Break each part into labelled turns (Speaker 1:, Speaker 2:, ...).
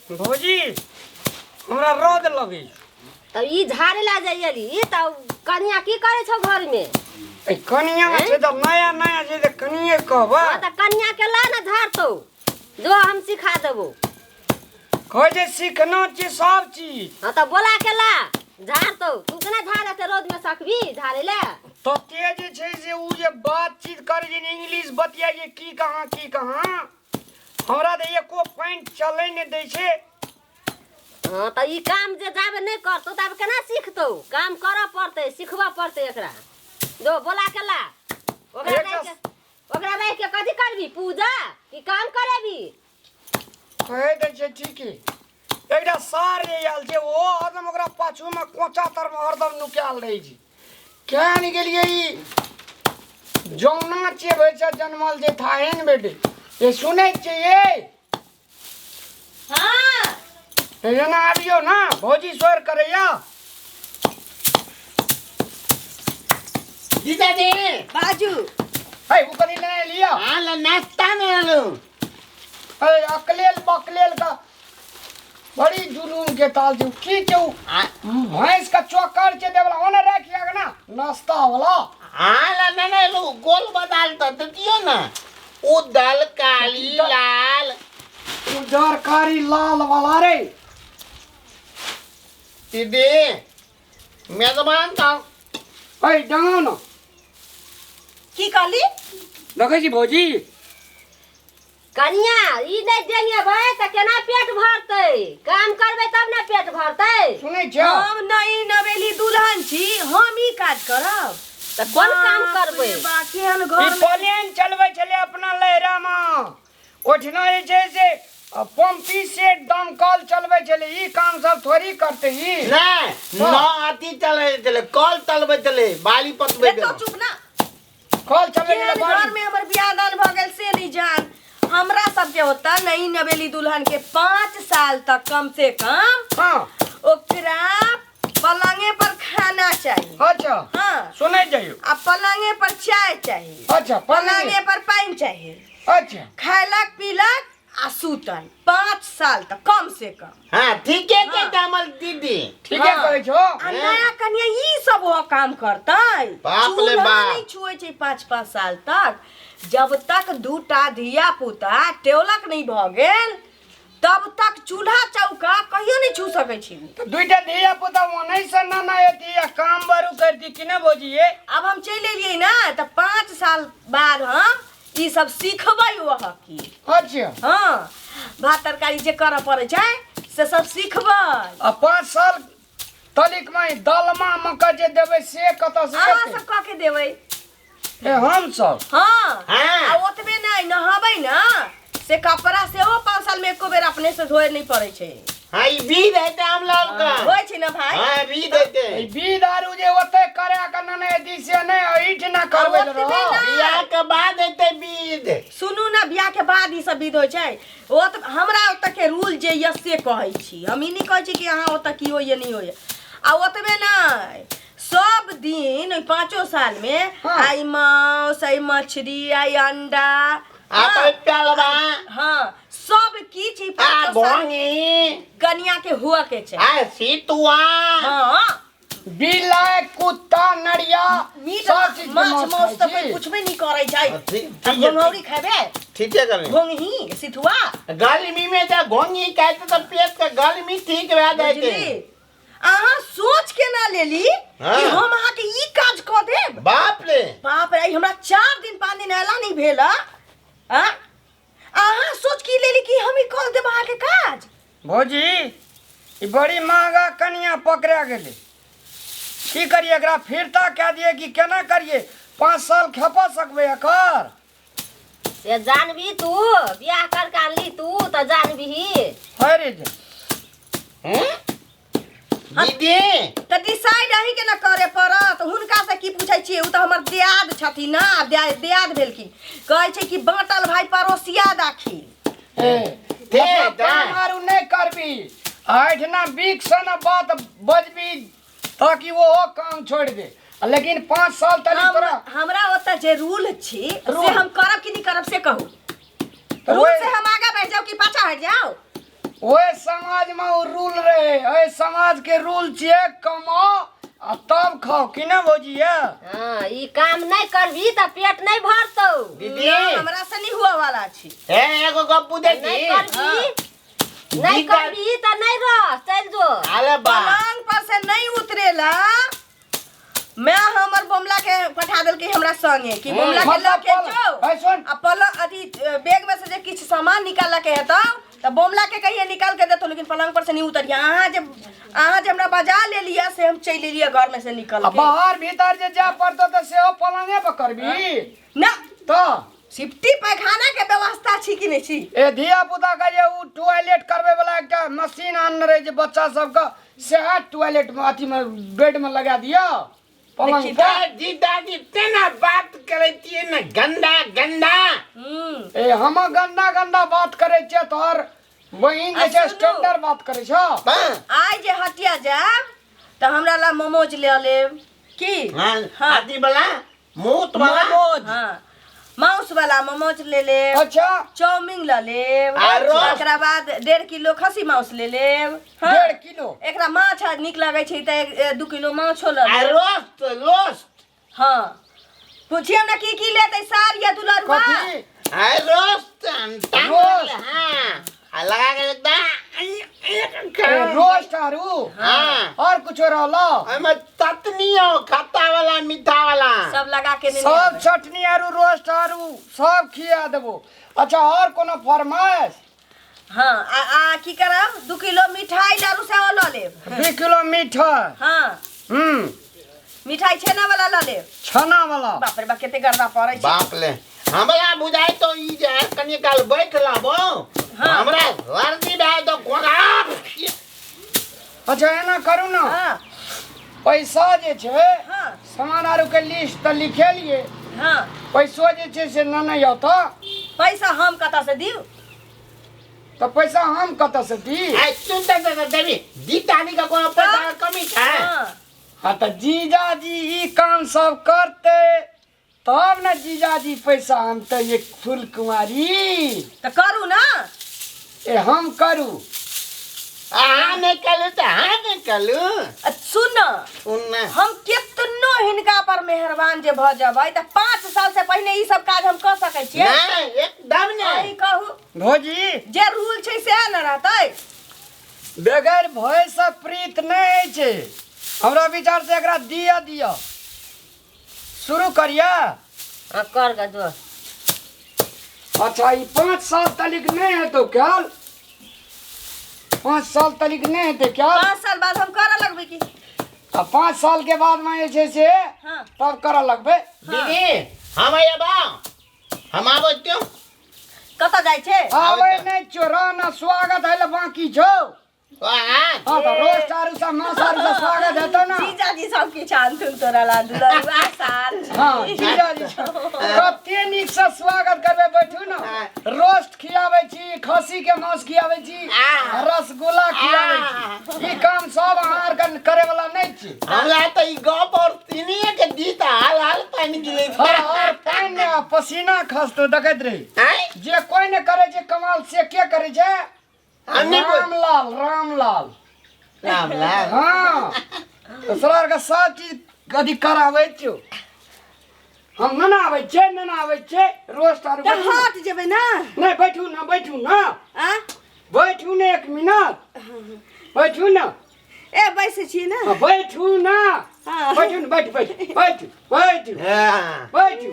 Speaker 1: भौजी हमरा रौद लगै छै।
Speaker 2: तब ई झाड़े ला जाइली तब कनिया की करे छौ घर में?
Speaker 1: ए कनिया छै तऽ नया नया छै तऽ कनिये कहबै।
Speaker 2: हाँ तऽ कनिया के ला ना झाड़तौ, जो हम सिखा देबो।
Speaker 1: कहै छै सीखना छै सब चीज।
Speaker 2: हाँ तऽ बोला के ला झाड़तौ। तू केना झाड़े ते रौद में सकबी झाड़े ला?
Speaker 1: तते जे छै से उ जे बातचीत करै छै इंग्लिश बतियाइ छै की कहाँ की कहाँ, हमरा तऽ एको पॉइंट चलै नहि दै छै।
Speaker 2: हाँ तऽ ई काम जे जाबे नहि करतौ ताबे केना सीखतौ? काम करऽ पड़तै, सिखबऽ पड़तै एकरा। जो बोला के ला ओकरा। राखि के ओकरा राखि के कथी करबी? पूजा की काम करेबी?
Speaker 1: कहै दै छै ठीके। एकटा सार जे आयल छै ओहो हरदम ओकरा पाछूमे कोचा तरमे हरदम नुकायल रहै छै। किया नहि गेलियै? ई जौना छियै भैसा जनमल छै थाहे ने बेटे। ये सुनै छियै ये?
Speaker 3: हाँ।
Speaker 1: एना आबियौ ने, भौजी स्वर करैया।
Speaker 4: जीजाजी।
Speaker 3: बाजू।
Speaker 1: है ओ कनि लेने लिअ।
Speaker 4: हाँ ला नाश्ता में आलू।
Speaker 1: अरे अकलेल बकलेल का बड़ी जुलूम के ताल छै। की छै उ? भैंस का चोकर छै देवला ओने राखि ना नाश्ता वाला।
Speaker 4: हाँ ला ना ना लो गोल बदाल तो दियो ना, उ दाल काली लाल
Speaker 1: उजर कारी लाल वाला रे।
Speaker 4: दीदी मेजबान तो
Speaker 1: ऐ डंगाउ ना।
Speaker 3: की कहली?
Speaker 1: देखै छी भौजी।
Speaker 2: कनिया ई नहि देंगे भाई तऽ केना पेट भरतै? काम करबै तब ने पेट भरतै।
Speaker 1: सुनै छियौ?
Speaker 3: हम नई नवेली दुल्हन छी, हम ई काज करब?
Speaker 2: तऽ कोन काम करबै?
Speaker 3: बा केहन
Speaker 1: ई
Speaker 3: घर में
Speaker 1: प्लेन चलबै छलै अपना लहरामे, ओहिठिना जे छै से पंपी सेट दमकल चलबै छलै। ई काम सब थोड़ी करतै ई।
Speaker 4: नहीं न अथी चले चले कल चलबै चले बाली पतबै
Speaker 3: रे तो चुप ना।
Speaker 1: कल चलबै छलै
Speaker 3: केहन घर
Speaker 1: बाली।
Speaker 3: में हमर बियाह दान भऽ गेल से नहीं जान। हमरा सबके होता नई नवेली दुल्हन के 5 साल तक कम से कम
Speaker 1: हाँ
Speaker 3: ओकरा पलंगे पर खाना चाहिए।
Speaker 1: अच्छा।
Speaker 3: हाँ।
Speaker 1: सुनै जाइयो।
Speaker 3: आ पलंगे पर चाय चाहिए।
Speaker 1: अच्छा पलंगे
Speaker 3: पलंगे पर पानि चाहिए।
Speaker 1: अच्छा।
Speaker 3: खैलक पीलक आ सुतल 5 साल तक कम से कम।
Speaker 4: हाँ ठीके छै
Speaker 3: हाँ।
Speaker 4: दामल दीदी।
Speaker 1: ठीके
Speaker 3: हाँ।
Speaker 1: कहै छौ।
Speaker 3: आ नया कनिया ई सब वो काम करतै?
Speaker 4: बाप रे
Speaker 3: चूल्हा
Speaker 4: बाप।
Speaker 3: नहीं छुए छै 5-5 साल तक, जब तक दूटा धिया पुता टेवलक नहीं भऽ गेल तब तक चूल्हा चौका कहियो नहीं छू सकै छी।
Speaker 1: तऽ दुइटा धिया पुता ओनहि से ना ना एती आ काम बारू करती कि ना भौजी ये?
Speaker 3: अब हम चलि एलियै ना तऽ 5 साल बाद हम ई सब सिखबै वह की।
Speaker 1: अच्छा।
Speaker 3: हाँ भात तरकारी जे करऽ पड़ै छै से सब सिखबै।
Speaker 1: आ 5 साल तलिक में दलमा मक्का जे देबै से कतऽ से
Speaker 3: अहाँ
Speaker 1: एतै?
Speaker 3: सब कऽ के देबै।
Speaker 1: ए हम सब?
Speaker 3: हाँ।
Speaker 4: हाँ।
Speaker 3: आ ओतबे नहि नहाबै ना से कपड़ा सेहो 5 साल में एको बेर अपने से धोए नहीं पड़ै छै।
Speaker 4: हाँ ई बीध हेतै आमलाल का।
Speaker 3: होइ छै ना भाई?
Speaker 4: हाँ बीध हेतै।
Speaker 1: ई बीध आरू जे ओतै करा के नने एती से नहि एहिठिना करबै
Speaker 3: ओतबे
Speaker 1: रह।
Speaker 3: ना।
Speaker 4: बियाह के बाद हेतै बीध।
Speaker 3: सुनू ना, बियाह के बाद ई सब विध होइ छै। ओ तऽ हमरा ओतऽ के रूल जे यऽ से कहै छी हम, ई नहि कहै छी कि अहाँ ओतऽ की होइए नहि होइए। आ ओतबे नहि, सब दिन ओहि 5 साल में
Speaker 1: हाँ।
Speaker 3: आई मांस, आई मछली, आई अंडा,
Speaker 4: आ
Speaker 3: हाँ,
Speaker 4: प्यालवा,
Speaker 3: हाँ सब किछ ई
Speaker 4: आ
Speaker 3: 5 साल
Speaker 4: घोंघी
Speaker 3: कनिया के हुआ के छै।
Speaker 4: आ सितुआ,
Speaker 3: हाँ
Speaker 1: बिलाइ कुत्ता नरिया
Speaker 3: मीट
Speaker 1: सब चीज के
Speaker 3: माछ
Speaker 1: मांस
Speaker 3: मांस तऽ
Speaker 1: खाइ
Speaker 3: कोइ
Speaker 1: छी।
Speaker 3: पुछबे नहि करै छै।
Speaker 4: हाँ, ठीक
Speaker 3: आ
Speaker 4: ठीक है।
Speaker 3: घोंघौरी खेबै?
Speaker 4: ठीके करली।
Speaker 3: घोंघी सिथुआ
Speaker 4: गर्मी में जब घोंघी खाते तो पेट का गर्मी ठीक रह जाते।
Speaker 3: बुझली? अहाँ सोच के ना लेली
Speaker 4: हाँ।
Speaker 3: कि हम अहाँ के ई काज कऽ देब।
Speaker 4: बाप रे
Speaker 3: बाप रे, हमरा 4 दिन 5 दिन अयला नहीं भेल। आ अहाँ सोच की लेली कि हम ई कऽ देब अहाँ के काज?
Speaker 1: भौजी ई बड़ी महंगा कनिया पकड़ा गेलै, की करिए एकरा? फिरता कए दिए कि केना करिए? 5 साल खेपा सकबै एकर?
Speaker 2: से जानबी तू, बियाह कर के आनली तू तऽ जानबही।
Speaker 1: अरे जे
Speaker 4: दीदी
Speaker 3: तऽ डिसाइड अहीं के ना करे पड़त। हुनका से की पूछै छियै? ओ तऽ हमर दियाद छथिन ना, दियाद भेलखिन। कहै छै कि बाँटल भाई पड़ोसिया दाखिल।
Speaker 1: ए
Speaker 4: दे,
Speaker 1: अपना
Speaker 4: दे।
Speaker 1: काम आरू नहि करबी, एहिठिना बीक से न बात बजबी ताकि वो काम छोड़ दे, लेकिन 5 साल तक तोरा
Speaker 3: हमरा ओतऽ जे रूल छी से
Speaker 1: रूल?
Speaker 3: हम करब कि नहि करब से कहू।
Speaker 1: तऽ
Speaker 3: रूल
Speaker 1: ओहि-
Speaker 3: से हम आगा बढ़ि जाउ कि पाछा हटि जाउ?
Speaker 1: ओहि समाजमे ओ रूल रहै। एहि समाजके रूल छियै कमाओ आ तब खाओ, कि ने भौजी? ये
Speaker 2: हाँ, ई काम नहीं करबी त पेट नहीं भरतौ।
Speaker 4: दीदी,
Speaker 3: हमरा से नहीं हुआ वाला छी।
Speaker 4: ए एगो गप बुझै
Speaker 2: नहीं
Speaker 4: छी।
Speaker 2: करबी, नहीं
Speaker 4: जीजा-
Speaker 2: करबी त नहीं रह, चल जो।
Speaker 4: अरे बा
Speaker 3: पलंग पर से नहीं उतरेला। मैं हमर बोमला के पठा देलकै हमरा संगे कि बोमला के लऽ के जो
Speaker 1: है सुन।
Speaker 3: आ पलंग अथी बैग में से जे किछु सामान निकालऽ के हेतौ तऽ बोमला के कहिए निकाल के देतौ, लेकिन पलंग पर से नहीं उतरिया। अहाँ जे हमरा बजा लेलियै से हम चलि एलियै घर में से निकल
Speaker 1: आ
Speaker 3: के।
Speaker 1: बाहर भीतर जे जाय पड़तौ तऽ सेहो पलंगे पर करबी?
Speaker 3: ना।
Speaker 1: तऽ
Speaker 3: सिफ्टी पैखाना के व्यवस्था छी कि नहीं छी?
Speaker 1: ए धिया पुता के जे उ टॉयलेट करबै वाला एकटा मशीन आनने रहै जे बच्चा सबके, सेहा टॉयलेट में अथी में बेड में लगा दियौ पलंग
Speaker 3: देखी
Speaker 1: पर।
Speaker 4: दादी दादी तेना बात करै छियै ने गंदा गंदा।
Speaker 1: ए हम गंदा गंदा बात करै छियै, तोहर बहिन जे
Speaker 3: आ
Speaker 1: छै
Speaker 3: सुनू।
Speaker 1: स्टैंडर्ड बात करै छौ।
Speaker 4: हाँ।
Speaker 3: आइ जे हटिया जायब तऽ हमरा ला मोमोज ले लेब की?
Speaker 4: हाँ।
Speaker 3: हाँ।
Speaker 4: अथी वाला मूत वाला।
Speaker 1: मोमोज।
Speaker 3: हाँ, मांस वाला मोमोज ले लेब।
Speaker 1: अच्छा।
Speaker 3: चाउमीन लऽ लेब।
Speaker 4: आ रोस्ट?
Speaker 3: एकरा बाद 1.5 किलो खस्सी मांस ले लेब। हाँ।
Speaker 1: 1.5 किलो?
Speaker 3: एकरा माछ आर नीक लगै छै तऽ 2 किलो माछो लऽ
Speaker 4: आ
Speaker 3: लेब।
Speaker 4: Roast roast.
Speaker 3: हाँ, पूछियौ ने की की लेतै सार या दुलरुआ।
Speaker 1: कथी?
Speaker 4: आ रोस्ट।
Speaker 1: रोस्ट।
Speaker 4: हाँ, आ लगा के एकदम।
Speaker 1: ए, रोस्ट आरू?
Speaker 4: हाँ।
Speaker 1: और कुछो रहलो?
Speaker 4: ओहिमे चटनी हो, खट्टा वाला, मीठा वाला।
Speaker 3: सब लगा के नेने
Speaker 1: सब
Speaker 3: आबै।
Speaker 1: चटनी आरू रोस्ट आरू सब खिया देबो। अच्छा, और कोनो फरमाइश?
Speaker 3: हाँ, आ आ की करब, 2 किलो मिठाई लाडू सेहो लऽ लेब।
Speaker 1: 2 किलो मिठाई?
Speaker 3: हाँ। मिठाई छेना वाला लऽ लेब।
Speaker 1: छना वाला?
Speaker 3: बाप रे बा, कते गर्दा पड़ै छै।
Speaker 4: बाप ले, हमरा बुझाइ तो ई जे कनी काल बैठ लेबो।
Speaker 3: हाँ।
Speaker 4: हमरा सर्दी भए तो कोना।
Speaker 1: अच्छा, एना करू ने।
Speaker 3: हाँ।
Speaker 1: पैसा जे छै,
Speaker 3: हाँ।
Speaker 1: सामान आरू के लिस्ट तऽ लिखे लिए।
Speaker 3: हाँ।
Speaker 1: पैसो जे छै से नेने आउ तऽ।
Speaker 3: पैसा हम कतऽ से दिउ?
Speaker 1: तऽ पैसा हम कतऽ से दी?
Speaker 4: आइ सुन तऽ देवी दीतानी के कोनो पैसा के कमी छै?
Speaker 3: हाँ।
Speaker 1: हाँ, तऽ जीजाजी ई काम सब करते तब ने जीजाजी पैसा आनते। ये फूल कुमारी।
Speaker 3: तऽ करू ने।
Speaker 1: ए हम करू?
Speaker 4: अहाँ नहि कलू तऽ अहाँ नहि कलू।
Speaker 3: आ सुन न।
Speaker 4: सुन ने।
Speaker 3: हम केतनो हिनका पर मेहरबान जे भऽ जेबै तऽ 5 साल से पहिने ई सब काज हम कऽ सकै छियै?
Speaker 4: नहि, एकदम
Speaker 3: अहीं
Speaker 4: नहि।
Speaker 3: कहू।
Speaker 1: भौजी।
Speaker 3: जे रूल छै सएह ने रहतै।
Speaker 1: बगैर भय से प्रीत नहि होइ छै। हमरा विचार से एकरा दिया दिया शुरू करिया।
Speaker 2: हाँ, कर ग जो।
Speaker 1: अच्छा, ई 5 साल तलिक नहि हेतौ कयल। 5 साल तलिक नहि हेतै कयल।
Speaker 3: 5 साल बाद हम करऽ लगबै की?
Speaker 1: आ 5 साल के बाद में जे छै से तब करऽ लगबै।
Speaker 4: दीदी, हम अयबा, हम आबै छियौ।
Speaker 3: कतऽ जाइ छै?
Speaker 1: आबै नहि चोरा ना, स्वागत है बाकी छौ।
Speaker 4: हाँ।
Speaker 1: हाँ, तऽ रोस्ट आरू सब मांस आरू सब स्वागत हेतौ ना।
Speaker 3: जीजाजी सब किछु आनथुन तोरा ला दुलरुआ सार।
Speaker 1: हाँ, जीजाजी कते नीक से स्वागत करबै। बैठू ने, रोस्ट खियाबै छी, खस्सी के मांस खियाबै छी, रसगुल्ला खियाबै छी। ई काम सब अहाँ आर के करे वाला नहि छी।
Speaker 4: हमरा तऽ ई गप और सुनिए के दी तऽ हाल हाल पानि गिरै
Speaker 1: और और पानि ने पसीना खसतो देखैत रही।
Speaker 4: आँय?
Speaker 1: जे कोई ने करे छै कमाल से के करे छै?
Speaker 4: हम नहि बोल-
Speaker 1: रामलाल, रामलाल।
Speaker 4: राम लाल।
Speaker 1: हाँ, तऽ सर के सब चीज अथी कराबै छियौ हम। नहि आबै छै, नहि आबै छै रोस्ट आर।
Speaker 3: तऽ हट जेबै ने।
Speaker 1: नहि, बैठू ना, बैठू ना।
Speaker 3: आ
Speaker 1: बैठू ने, एक मिनट बैठू ना।
Speaker 3: ए, बैसै छी ने।
Speaker 1: हाँ, बैठू ना।
Speaker 3: हाँ।
Speaker 1: बैठू ने, बैठ बैठ बैठ बैठ।
Speaker 4: हाँ।
Speaker 1: बैठू।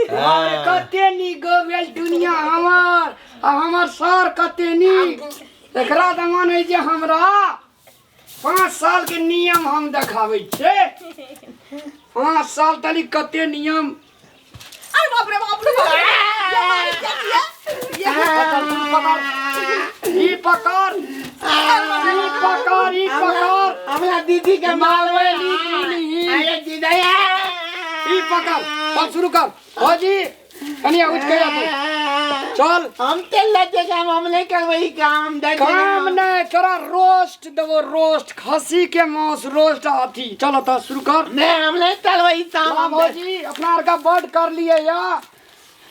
Speaker 1: अरे, कते नीक भेल दुनिया हमर आ हमर सर कते नीक। एकरा तऽ मन होइ जे हमरा 5 साल के नियम हम देखाबै छियै। 5 साल तली कते नियम।
Speaker 3: अरे बाप रे बाप रे बाप रे, ये मारी क्या किया ये?
Speaker 1: पकड़, ई पकड़, ई पकड़, ई पकड़।
Speaker 4: हमरा दीदी के
Speaker 1: मालवे ली।
Speaker 4: अरे दीदी।
Speaker 1: ई पकड़, चल शुरू कर। भौजी, कनिया उठ के जा तू, चल।
Speaker 4: हम तेल लगे काम हम नहीं करबै ई काम दे।
Speaker 1: काम नहीं, तोरा रोस्ट देबो, रोस्ट, खस्सी के मांस रोस्ट अथी। चलो तऽ शुरू कर।
Speaker 4: नहीं, हम नहीं करबै ई काम।
Speaker 1: हाँ भौजी, अपना आर का बड कर लिए या।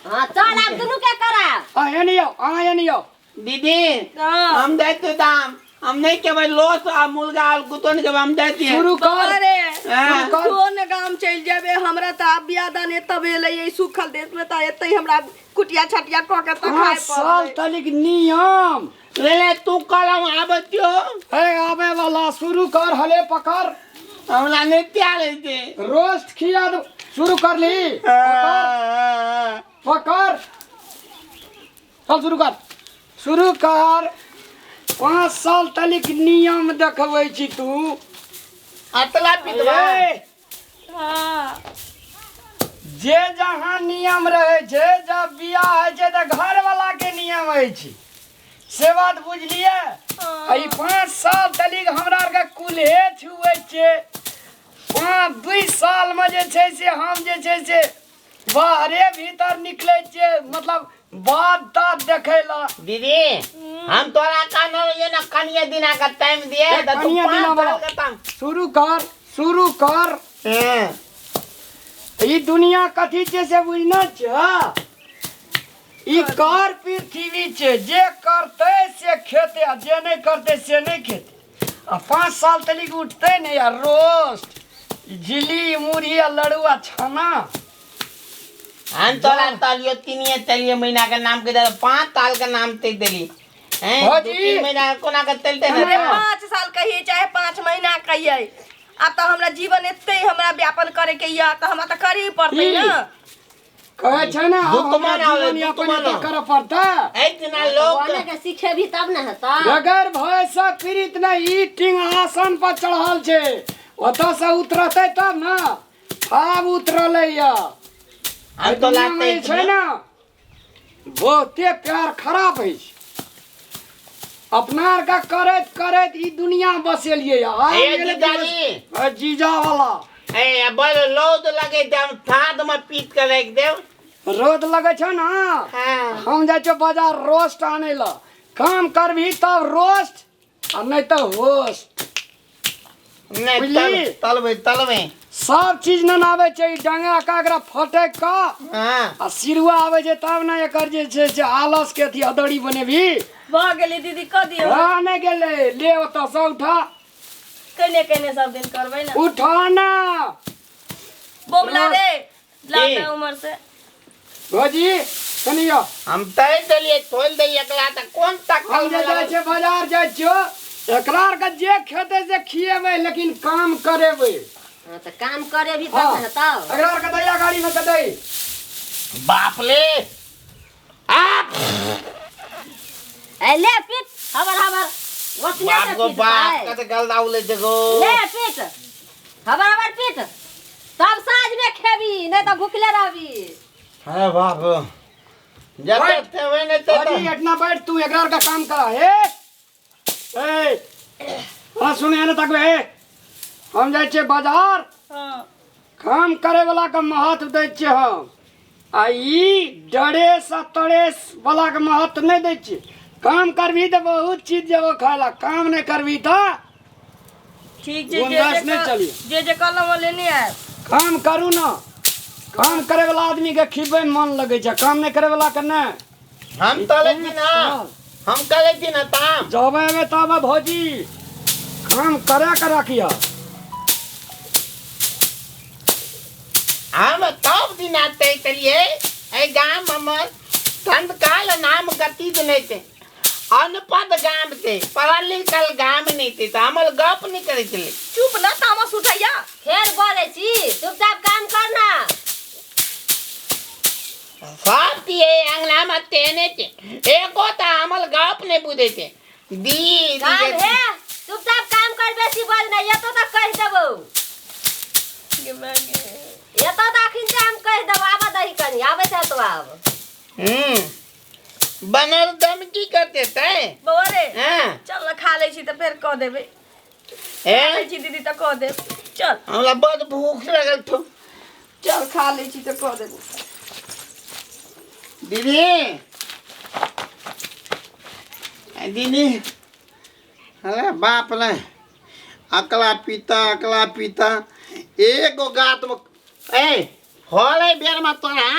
Speaker 2: हाँ, चल, आब दुनू के करा।
Speaker 1: आ एनी आओ, अहाँ एनी आओ।
Speaker 4: दीदी
Speaker 3: हाँ।
Speaker 4: हम दैत दाम हम नहीं केबै लोस आ मुर्गा और कुतो नहीं केबै हम दैत छियै
Speaker 1: शुरू कर
Speaker 3: अरे
Speaker 4: हाँ।
Speaker 1: कर।
Speaker 3: कोन गाम चलि जेबै हमरा तऽ आब बियाह दान एतऽ भेलै ई सूखल देश मे तऽ एतै हमरा कुटिया छटिया कऽ के तऽ खाय
Speaker 1: पाँच साल
Speaker 3: पड़तै
Speaker 1: तलिक नियम
Speaker 4: ले ले तू कल हम आबै छियो
Speaker 1: ए आबे वाला शुरू कर हले पकड़
Speaker 4: हमरा नहीं प्यार छै
Speaker 1: रोस्ट खिया दो शुरू कर ली पकड़ पकड़ चल शुरू कर शुरू कर 5 साल तलिक नियम देखबै छी तू
Speaker 4: अतला पितवा
Speaker 1: ए,
Speaker 3: हाँ
Speaker 1: जे जहाँ नियम रहै छै जब बियाह होइ छै तऽ घरवाला के नियम होइ छै से बात बुझलियै आ ई 5 साल तलिक हमरा आरके कुल्हे छुबै छै 5 2 सालमे जे छै से हम जे छै से बाहरे भीतर निकलै छियै मतलब बात तात देखै ला
Speaker 4: दीदी हम तोरा कहने रहियै ना कनिये दिना का टाइम दिए
Speaker 1: ए,
Speaker 4: त तू
Speaker 1: कनिये
Speaker 4: पाँच
Speaker 1: दिना
Speaker 4: साल
Speaker 1: वाला।
Speaker 4: का टाइम
Speaker 1: शुरू कर शुरू कर
Speaker 4: हाँ।
Speaker 1: ई दुनिया कथी छै से बुझना छ ई कर पृथ्वी छै जे करतै से खेतै आ जे नहि करतै से नहि खेतै आ 5 साल तलिक उठतै नहि आ रोस्ट झिल्ली मुरही आ लड्डू आ छाना
Speaker 4: हम तोरा तलियो तीनिये तलिये महीना के नाम के दे 5 साल के नाम ते देली हैं
Speaker 1: भौजी।
Speaker 4: 2-3 महीना के कोना के चलते
Speaker 3: अरे
Speaker 4: ना
Speaker 3: 5 साल कहिए चाहे 5 महीना कहिए आब तऽ हमरा जीवन एते हमरा व्यापन करे के यऽ तऽ हमरा तऽ करही पड़तै
Speaker 1: ई।
Speaker 3: ने
Speaker 1: कहै छै ने आब
Speaker 4: दुख
Speaker 1: हमरा
Speaker 4: मनाओ,
Speaker 1: जीवन
Speaker 4: दुख
Speaker 1: यापन
Speaker 4: मनाओ।
Speaker 1: एतऽ करऽ पड़तै
Speaker 4: ऐ दिना लोग
Speaker 2: बोले के सिखेबी तब ने हेतौ
Speaker 1: बगैर भय से पीड़ित नहि ई टिंगासन पर चढ़ल छै ओतऽ से उतरतै तब ने आब उतरलै यऽ
Speaker 4: हम तो
Speaker 1: दुनिया मे
Speaker 4: लाते
Speaker 1: जे छै ने बहुते प्यार खराब होइ छै अपना आरके करैत करैत ई दुनिया बसेलियै यऽ। आब
Speaker 4: ए,
Speaker 1: गेलै
Speaker 4: जीजाजी।
Speaker 1: जीजा वाला
Speaker 4: ए बड़ लौद लगे ते हम थाद में पीट के राख देब
Speaker 1: रौद लगै छै ने
Speaker 4: हाँ
Speaker 1: हम जाइ छियै बाजार रोस्ट आनै लए काम करबही तब रोस्ट आ नहि तऽ होस्ट
Speaker 4: नहीं
Speaker 1: बुझली?
Speaker 4: तलबे तलबे
Speaker 1: सब चीज ने आबै छै ई डंगा का एकरा फटक कऽ
Speaker 4: हाँ
Speaker 1: आ सिरुआ आबै छै तब ने एकर जे छै से आलस के अथी अदौरी बनेबही
Speaker 3: भऽ गेलै दीदी कऽ दियौ
Speaker 1: हाँ नहि गेलै ले ओतऽ से उठा
Speaker 3: कने कने सब दिन करबै ने
Speaker 1: उठा ना
Speaker 3: बोमला रे
Speaker 4: ए।
Speaker 3: लाता उमर से
Speaker 1: भौजी सुनियो
Speaker 4: हम तय देलिए तोल दे एकला त कोन तक
Speaker 1: हम जे जाइ छियै बाजार जाइ छियो एकरा आरके जे खेतै से खिएबै लेकिन काम करेबै
Speaker 2: हाँ, तऽ काम करेबी तब
Speaker 1: हाँ
Speaker 2: ने हेतौ
Speaker 1: एकरा आरके दैया गाड़ीमे के दै
Speaker 4: बाप ले आ
Speaker 2: ए ले पीट हबर हबर ओतने
Speaker 4: बाप
Speaker 2: से
Speaker 4: गो
Speaker 2: पीट
Speaker 4: बाप
Speaker 2: भाई।
Speaker 4: कते गलदा उले जगो
Speaker 2: ले पीट हबर हबर पीट तब साँझ में खेबी नहीं तो भूखले रहबी
Speaker 4: अरे बाप जते
Speaker 1: बैठ।
Speaker 4: थे वे नहीं ते
Speaker 1: भौजी एतना बैठ तू एकरा आरके काम करा हे ए हाँ सुने ने तकबे हे हम जाइ छियै बाजार
Speaker 3: हाँ
Speaker 1: काम करे वाला के महत्व दै छियै हम आ ई ड्रेस आ तरेस वाला के महत्व नहि दै छियै काम करबही तऽ बहुत चीज देबो खाय ला काम नहि करबही तऽ
Speaker 3: ठीक छै जे
Speaker 1: गुंजाइश
Speaker 3: जे
Speaker 1: नहि चली।
Speaker 3: जे जे कहलहुँ ओ लेने आयब
Speaker 1: काम करू ने काम करे वाला आदमी के खिबै मे मन लगै छै काम नहि करे वाला के नहि
Speaker 4: हम तले छी ना हम कले छी ना ताम
Speaker 1: जब एबै तब भौजी काम करे के रखिह
Speaker 4: हम तब दिन आते चलिए ए गाम हमर संतकाल नाम गति नहीं थे अनपढ़ गाम थे पढ़ल लिखल गाम नहीं थे तो हमर गप नहीं करे छले
Speaker 3: चुप ना तामस उठैया
Speaker 2: फेर बोलै छी चुपचाप काम कर ना
Speaker 4: सब दिए अंगना में तेने थे एको तो हमर गप नहीं बुझे थे दी
Speaker 2: काम हे चुपचाप काम कर बेसी बोल नहीं एतो तक कहि देबौ एतो तऽ अखन से हम कहि देबौ आबऽ दही कनी आबै छै तो आब
Speaker 4: बनल दम की करते ते
Speaker 3: बौआ रे
Speaker 4: हाँ
Speaker 3: चल ना खा लै छी तऽ फेर कऽ देबै
Speaker 4: ए
Speaker 3: खा लै छी दीदी तऽ कऽ देब चल
Speaker 4: हमरा बड़ भूख लगल थो
Speaker 3: चल खा लै छी तऽ कऽ देबै
Speaker 4: दीदी ए दीदी अरे बाप रे अकला पीता अकला पीता एगो गात में ए होले बेर में तोरा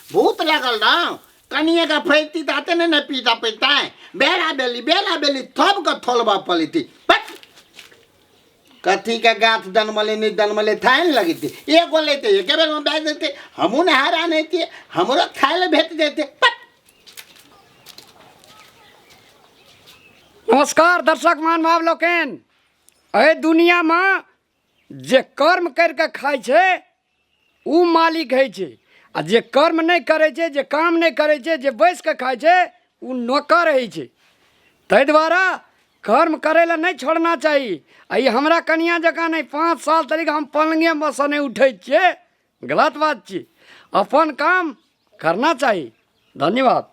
Speaker 4: भूत लगल रहो कनिए का फैती तऽ अते नहि ने पीटा पैतै। बेरा बेली बेरा बेली थब के थोलबा पड़ैती। बट कथी के गाछ जनमले नहि जनमले थाहे ने लगैती। एगो लेते एके बेरमे बाजि देतै, हमहूँ ने हैरान हेतियै, हमरो खाय लए भेट जेतै। बट
Speaker 1: नमस्कार दर्शक महानुभाव लोकनि, एहि दुनियामे जे कर्म करिके खाइ छै ओ मालिक होइ छै, आ जे कर्म नहि करै छै, जे काम नहि करै छै, जे बैस कऽ खाइ छै, ओ नौकर होइ छै। ताहि दुआरे कर्म करै लए नहि छोड़ना चाही। आ ई हमरा कनिआँ जकाँ नहि, 5 साल तक हम पलङ्गेमे सँ नहि उठै छियै, गलत बात छियै। अपन काम करना चाही। धन्यवाद।